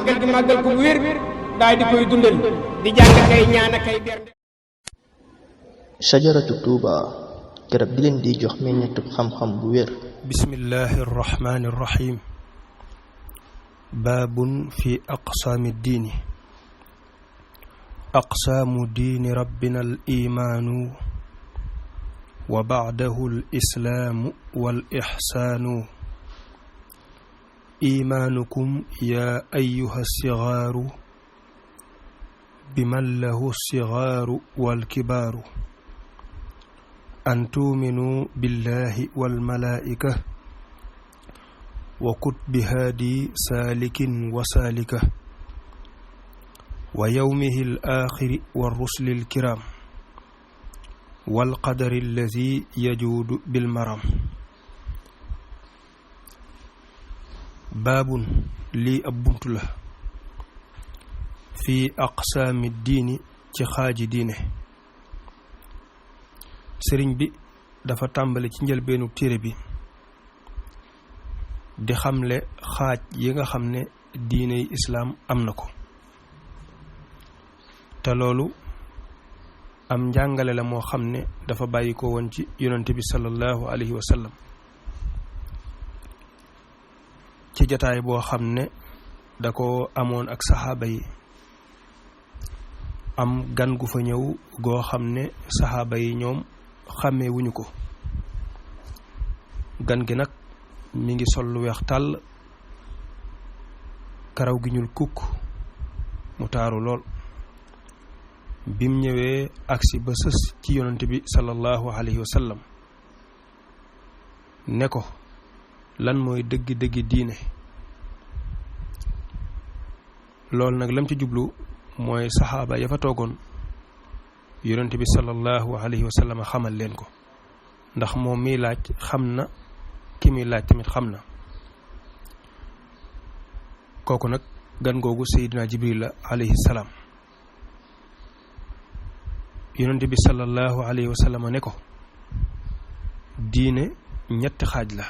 màggal gi màggal ko bu wér daal di koy dundal di jàng kay ñaan kay bernde. shajaratu tuuba garab gi leen di jox meññetu xam-xam bu wér. bismillahi arrahmani arrahim. baabun fi aqsaami diini. aqsaamu diini rabbina al imaanu wa ba'dahu al islaamu wal ixsaanu. imaanukum yaa ayyuha sigaaru biman lahu sigaaru wal kibaaru. an tuuminuu billahi wal malaa'ika wa kutbi haadi saalikin wa saalika wa yawmihi al-aaxiri wa rusli al-kiraam wal qadari allazi yajuudu bil maram. baabun lii ab bunt la fii aqsaami diini ci xaaji diine. sëriñ bi dafa tàmbali ci njëlbeenu téere bi di xamle xaaj yi nga xam ne diiney islaam am na ko te loolu am njàngale la moo xam ne dafa bàyyi ko woon ci yonante bi sallallahu alayhi wa sallam ci jataay boo xam ne da ko amoon ak saxaaba yi. am gan gu fa ñëw goo xam ne saxaaba yi ñoom xàmmee wuñu ko. gan gi nag mi ngi sol lu weex tàll, karaw gi ñuul kukk, mu taaru lool. bim ñëwee agsi ba sës ci yonante bi sallallahu alayhi wa sallam ne ko lan mooy dëggi diine. loolu nag lam ci jublu mooy saxaaba ya fa toogoon yonent bi sallallahu alayhi wa sallam xamal leen ko, ndax moom miy laaj xam na, ki muy laaj tamit xam na. kooku nag gan googu Seydina Jibril la alayhi salaam. yonent bi sallallahu alayhi wa sallam ne ko diine ñetti xaaj la,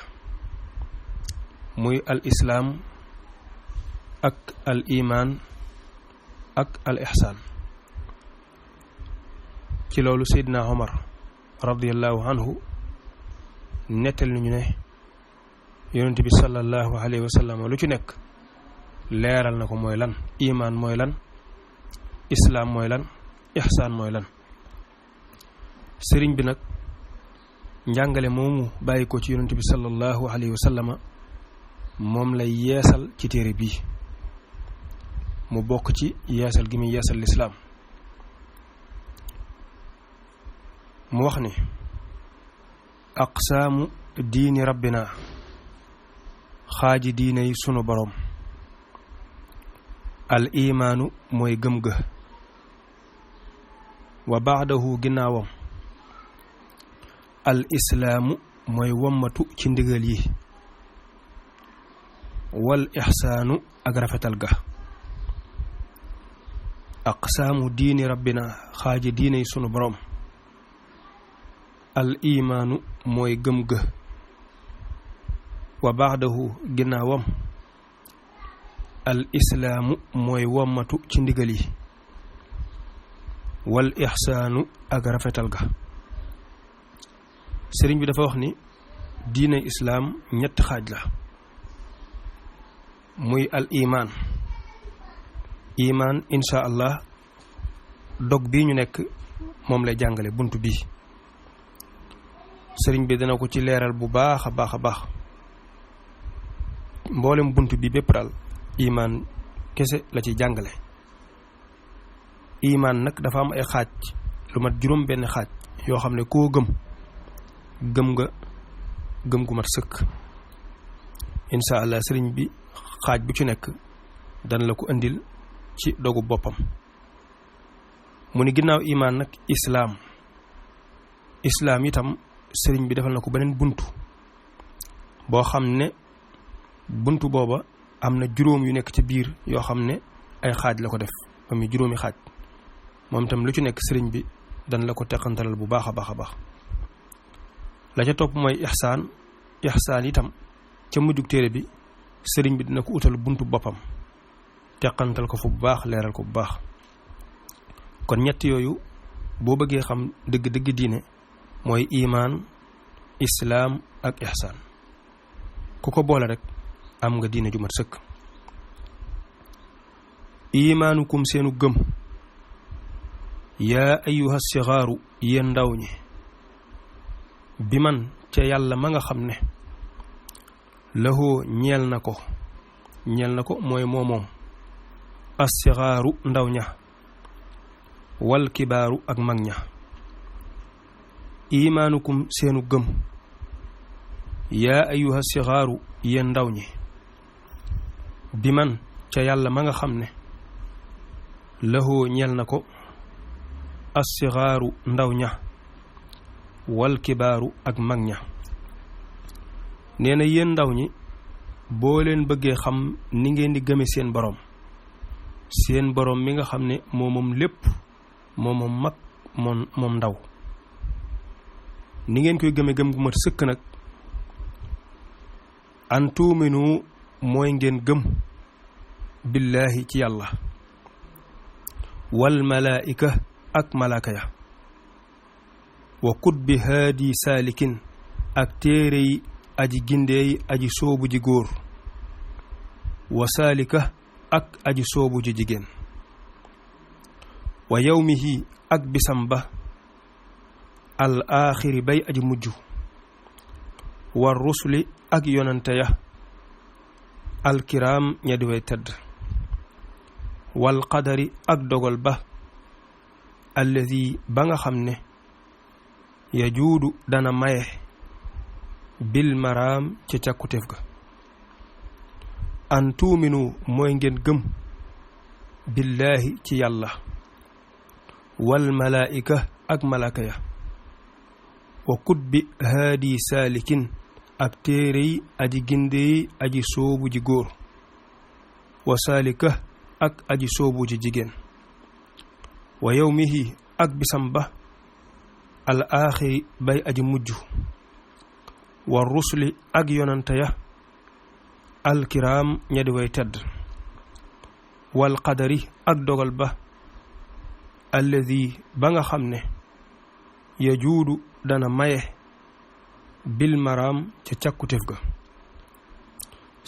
muy al islaam ak al imaan ak al ihsaan. ci loolu Seydina Omar radiyallahu anhu nettal nañu ne yonent bi sallallahu alayhi wa sallam lu ci nekk leeral na ko mooy lan. imaan mooy lan, islaam mooy lan, ihsaan mooy lan. sëriñ bi nag njàngale moomu bàyyi ko ci yonent bi sallallahu alayhi wa sallam moom lay yeesal ci téere bii. mu bokk ci yeesal gi muy yeesal lislaam. mu wax ni aqsaamu diini rabbina, xaaji diine yi sunu boroom. al imaanu mooy gëm ga, wa baadahu ginnaawam al islaamu mooy wommatu ci ndigal yi, wal ixsaanu ak rafetal ga. aqsaamu diini rabbina, xaaji diine yi sunu boroom. al imaanu mooy gëm ga, wa baadahu ginnaawam al islaamu mooy wommatu ci ndigal yi, wal ixsaanu ak rafetal ga. sëriñ bi dafa wax ni diine islaam ñetti xaaj la, muy al imaan. imaan insha allah dog bii ñu nekk moom lay jàngale bunt bii. sëriñ bi dana ko ci leeral bu baax a baax a baax. mboolem bunt bi bépp daal imaan kese la ci jàngale. imaan nag dafa am ay xaaj, lu mat juróom benn xaaj yoo xam ne koo gëm nga gëm gu mat sëkk. insha allah sëriñ bi xaaj bu ci nekk dana la ko indil ci dogu boppam. mu ni ginnaaw imaan nag islaam itam sëriñ bi defal na ko beneen buntu boo xam ne buntu booba am na juróom yu nekk ci biir yoo xam ne ay xaaj la ko def ba muy juróomi xaaj. moom itam lu ci nekk sëriñ bi dan la ko teqantalal bu baax a baax a baax. la ca topp mooy ihsaan itam ca mujjug téere bi sëriñ bi dina ko utal buntu boppam. teqantal ko fu bu baax leeral ko bu baax. kon ñett yooyu boo bëggee xam dëgg-dëgg diine mooy imaan islaam ak ihsaan ku ko boole rek am nga diine ju mat sëkk. imaanukum seenu gëm yaa ayyuha sigaaru yéen ndaw ñi bi man ca yàlla ma nga xam ne lahoo ñeel na ko mooy moomoom as-sigaaru ndaw ña wal kibaaru ak mag ña. imaanukum seenu gëm yaa ayyuha sigaaru yéen ndaw ñi bi man ca yàlla ma nga xam ne lahoo ñeel na ko as-sigaaru ndaw ña wal kibaaru ak mag ña. nee na yéen ndaw ñi boo leen bëggee xam ni ngeen di gëme seen borom mi nga xam ne moom lépp moom mag moom ndaw ni ngeen koy gëm gu mat sëkk nag an tuuminu mooy ngeen gëm billaahi ci yàlla wal malaa'ika ak malaaka ya wa kutbi haadi saalikin ak téere yi aji gindeey aji soobu ji góor wa saalika ak aji soobu ji jigéen wa yawmihi ak bisam ba al aaxiri bay aji mujj war rusuli ak yonante ya alkiraam ña di way tedd wal qadari ak dogal ba alladi ba nga xam ne yajuudu dana maye bil maraam ca càkkutéef ga. an tuuminu mooy ngeen gëm billaahi ci yàlla wal malaa'ika ak malaaka ya wa kutbi haadi saalikin ak téere yi aji gindeey aji soobu ji góor wa saalika ak aji soobu ji jigéen wa yawmihi ak bisam ba al aaxiri bay aji mujj wa rusli ak yonante ya alkiraam ña di way tedd wal qadari ak dogal ba alladi ba nga xam ne yajuudu dana maye bil maraam ca càkkutéef ga.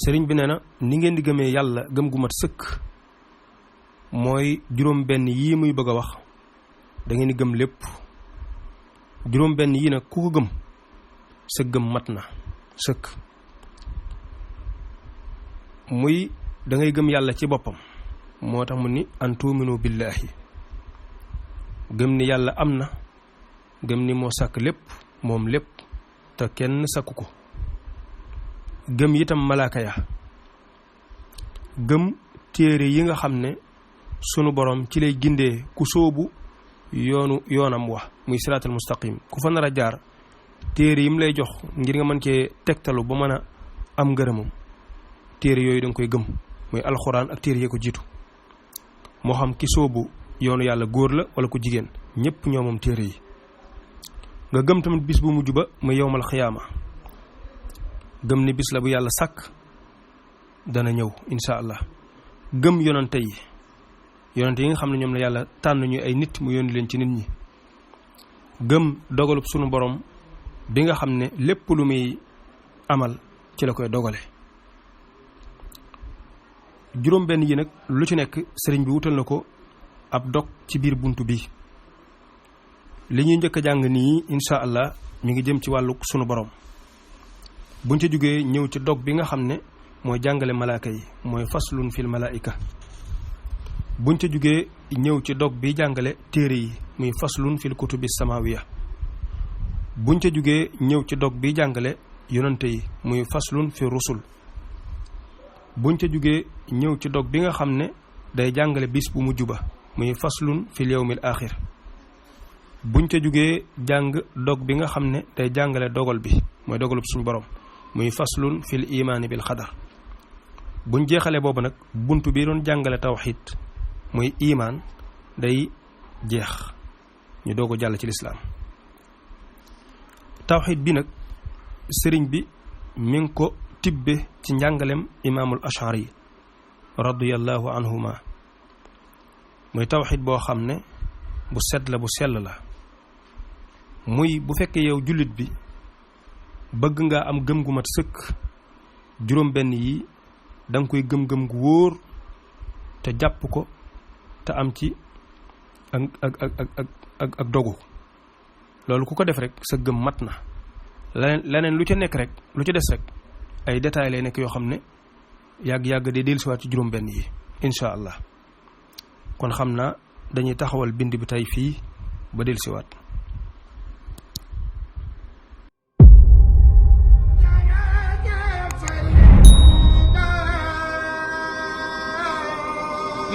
sëriñ bi nee na ni ngeen di gëmee yàlla gëm gu mat sëkk mooy juróom benn yii muy bëgg a wax da ngeen di gëm lépp. juróom benn yii nag ku ko gëm sa gëm mat na sëkk. muy da ngay gëm yàlla ci boppam moo tax mu ni an tuuminu billaahi gëm ni yàlla am na gëm ni moo sàkk lépp moom lépp te kenn sàkku ko. gëm itam malaaka ya gëm téere yi nga xam ne sunu borom ci lay gindee ku sóobu yoonam wa muy siraatal mustaqim ku fa nar a jaar téere yi mu lay jox ngir nga mën cee tegtalu ba mën a am ngërëmam téere yooyu da nga koy gëm muy alxuraan ak téere yee ko jiitu moo xam ki sóobu yoonu yàlla góor la wala ku jigéen ñépp ñoo moom téere yi. nga gëm tamit bis bu mujj ba muy yowmal xiyaama gëm ni bis la bu yàlla sàkk dana ñëw insha allah. gëm yonante yi nga xam ne ñoom la yàlla tànn ñu ay nit mu yónni leen ci nit ñi. gëm dogalub sunu borom bi nga xam ne lépp lu muy amal ci la koy dogale. juróom benn yi nag lu ci nekk sëriñ bi wutal na ko ab dog ci biir buntu bi. li ñuy njëkk a jàng nii insha allah ñu ngi jëm ci wàllu sunu borom buñ ca jógee ñëw ci dog bi nga xam ne mooy jàngale malaaka yi mooy faslun fil malaa'ika. buñ ca jógee ñëw ci dog bi jàngale téere yi muy faslun fil kutubi samawiya. buñ ca jógee ñëw ci dog bi jàngale yonante yi muy faslun fi rusul. buñ ca jógee ñëw ci dog bi nga xam ne day jàngale bis bu mujj ba muy faslun fil yawmil aaxir. buñ ca jógee jàng dog bi nga xam ne day jàngale dogal bi mooy dogalub suñu borom muy faslun fil imaani bil xadar. buñ jeexalee boobu nag bunt bi doon jàngale tawxiid muy imaan day jeex ñu doog a jàll ci lislaam. tawxiid bi nag sëriñ bi mi ngi ko tibbe ci njàngalem imaamul ashari radiyallahu anhuma muy tawxid boo xam ne bu set la bu sell la muy bu fekkee yow jullit bi bëgg nga am gëm gu mat sëkk juróom benn yi danga koy gëm-gëm gu wóor te jàpp ko te am ci ak dogu loolu ku ko def rek sa gëm mat na leneen lu ca nekk rek lu ca des rek ay détails lay nekk yoo xam ne yàgg-yàgg de dellusiwaat ci juróom benn yi insha allah kon xam naa dañuy taxawal bind bi tey fii ba dellusiwaat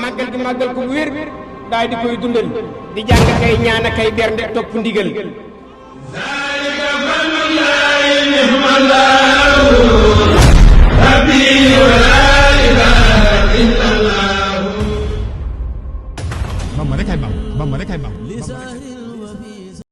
màggal gi màggal ko wér daal di koy dundal di jàng kay ñaan kay bernde topp ndigal zalika fadlullahi ni'mallahu rabbi wa la ilaha illallah Bamba rek ay Bamba rek ay Bamba